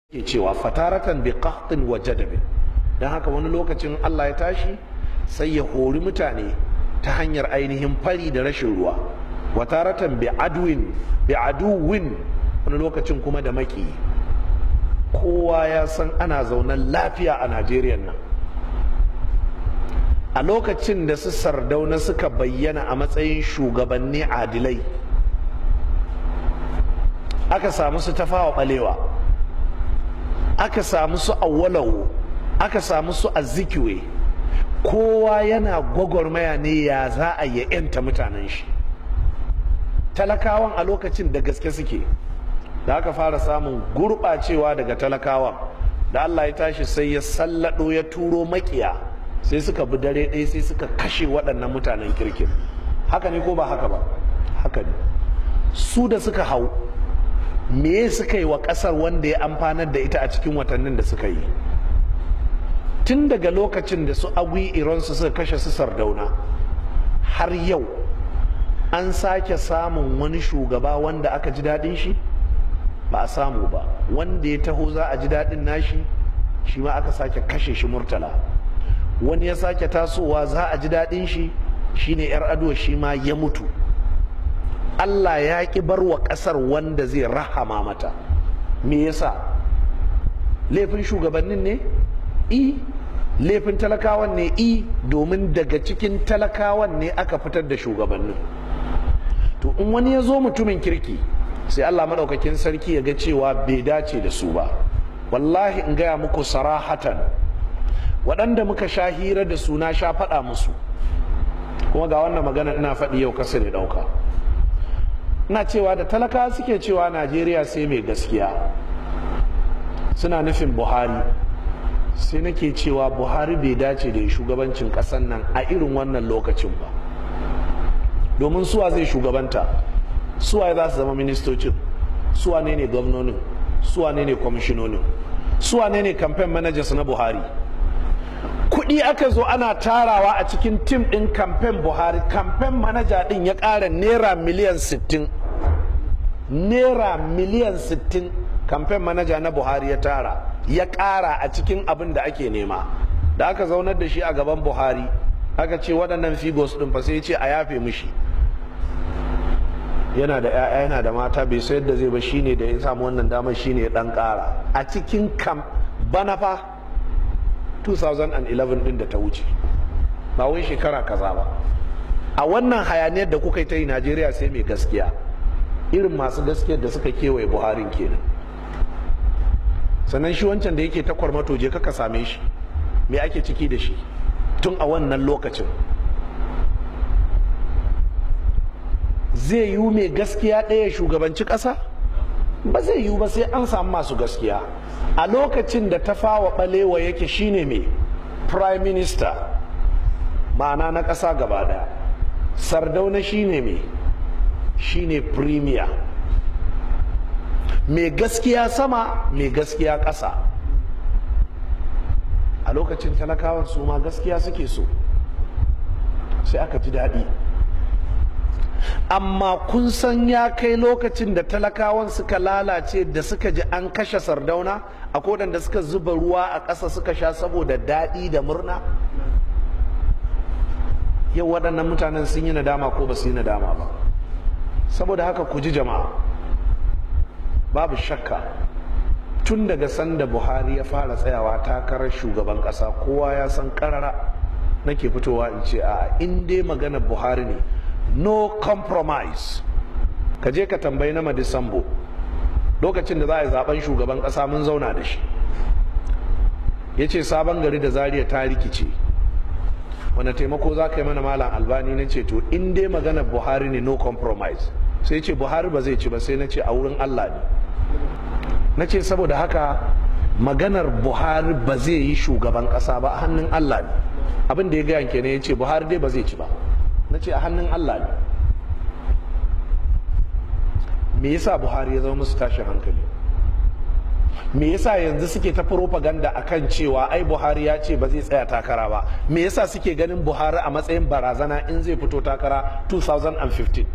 Ke cewa fataratan bi qahtin wa jadabin. Dan haka wani lokacin Allah ya tashi sai ya hori mutane ta hanyar ainihin fari da rashin ruwa. Wataratan bi adwin bi aduwin, wani lokacin kuma da maki. Kowa ya san ana zaunan lafiya a Najeriya nan. A lokacin da su Sardauna suka bayyana a matsayin shugabanni adilai, aka samu su Tafawa Balewa, aka samu su Awolowo, aka samu su Azikiwe. Kowa yana gwagwarmaya ne ya za a yi yanta mutanen shi. Talakawan a lokacin da gaske suke. Da aka fara samun gurɓacewa daga talakawan, da Allah ya tashi sai ya sallado, ya turo makiya, sai suka bi dare ɗaya sai suka kashe waɗannan mutanen kirkin. Haka ne ko ba haka ba? Haka ne. Su da suka hau, me suka yi wa ƙasar wanda ya amfanar da ita a cikin watannin da suka yi? Tun daga lokacin da su Aguiyi Ironsi suka kashe su Sardauna har yau, an sake samun wani shugaba wanda aka ji daɗin shi? Ba a samu ba. Wanda ya taho za a ji daɗin nashi, shi ma aka sake kashe shi, Murtala. Wani ya sake tasowa za a ji daɗin shi, shine Yar'adua, shi ma ya mutu. Allah ya ƙi bar wa ƙasar wanda zai rahama mata. Me yasa? Laifin shugabannin ne? I. Laifin talakawan ne? I, domin daga cikin talakawan ne aka fitar da shugabannin. To, in wani ya zo mutumin kirki, sai Allah maɗaukakin sarki ya ga cewa bai dace da su ba. Wallahi, in gaya muku sarahatan, waɗanda muka sha hira da su, na sha faɗa musu, kuma ga wannan magana ina faɗi yau, kasa ne ɗauka. Ina cewa da talaka suke cewa Najeriya sai mai gaskiya, suna nufin Buhari. Sai nake cewa Buhari bai dace da shugabancin ƙasar nan a irin wannan lokacin ba. Domin suwa zai shugabanta? Suwa za su zama ministocin? Suwa ne ne gwamnonin? Suwa ne ne kwamishinonin? Suwa ne ne campaign managers na Buhari? Kuɗi aka zo ana tarawa a cikin team ɗin campaign Buhari. Campaign manager ɗin ya ƙara naira miliyan 60, naira miliyan 60 campaign manager na Buhari ya tara, ya ƙara a cikin abin da ake nema. Da aka zaunar da shi a gaban Buhari, aka ce waɗannan figures ɗin fa, sai ya ce a yafe mishi, yana da 'ya'ya, yana da mata, bai sayar da zai ba. Shine da ya samu wannan damar shine ya ɗan ƙara a cikin kam bana fa, 2011 din da ta wuce, ba wai shekara kaza ba. A wannan hayaniyar da kuka yi ta yi, Najeriya sai mai gaskiya, irin masu gaskiyar da suka kewaye Buharin kenan. Sannan shi wancan da yake ta kwarmato, je ka same shi, me ake ciki da shi tun a wannan lokacin? Zai yiwu mai gaskiya ɗaya shugabanci ƙasa? Ba zai yiwu ba, sai an samu masu gaskiya. A lokacin da Tafawa Balewa yake shine mai prime minister, ma'ana na ƙasa gaba ɗaya, Sardauna shine mai shine premier. Mai gaskiya sama, mai gaskiya ƙasa. A lokacin talakawan su ma gaskiya suke so, sai aka ji daɗi. Amma kun san ya kai lokacin da talakawan suka lalace, da suka ji an kashe Sardauna, a da suka zuba ruwa a ƙasa suka sha saboda daɗi da murna. Yau waɗannan mutanen sun yi nadama ko ba su yi nadama ba? Saboda haka ku ji jama'a, babu shakka tun daga sanda Buhari ya fara tsayawa takarar shugaban ƙasa, kowa ya san ƙarara nake fitowa in ce a in dai maganar Buhari ne, no compromise. Ka je ka tambayi na Sambo, lokacin da za a yi zaben shugaban kasa, mun zauna da shi, ya ce Sabon Gari da Zaria ta rikice, wani taimako za ka yi mana, Malam Albani? Na ce, to, in dai magana Buhari ne, no compromise. Sai ce Buhari ba zai ci ba. Sai na ce a wurin Allah ne. Na ce saboda haka maganar Buhari ba zai yi shugaban kasa ba, a hannun Allah ne. Abin da ya gaya kenan, ya ce Buhari dai ba zai ci ba. Na ce a hannun Allah ne. Me yasa Buhari ya zama musu tashin hankali? Me yasa yanzu suke ta propaganda akan cewa ai Buhari ya ce ba zai tsaya takara ba? Me yasa suke ganin Buhari a matsayin barazana in zai fito takara 2015?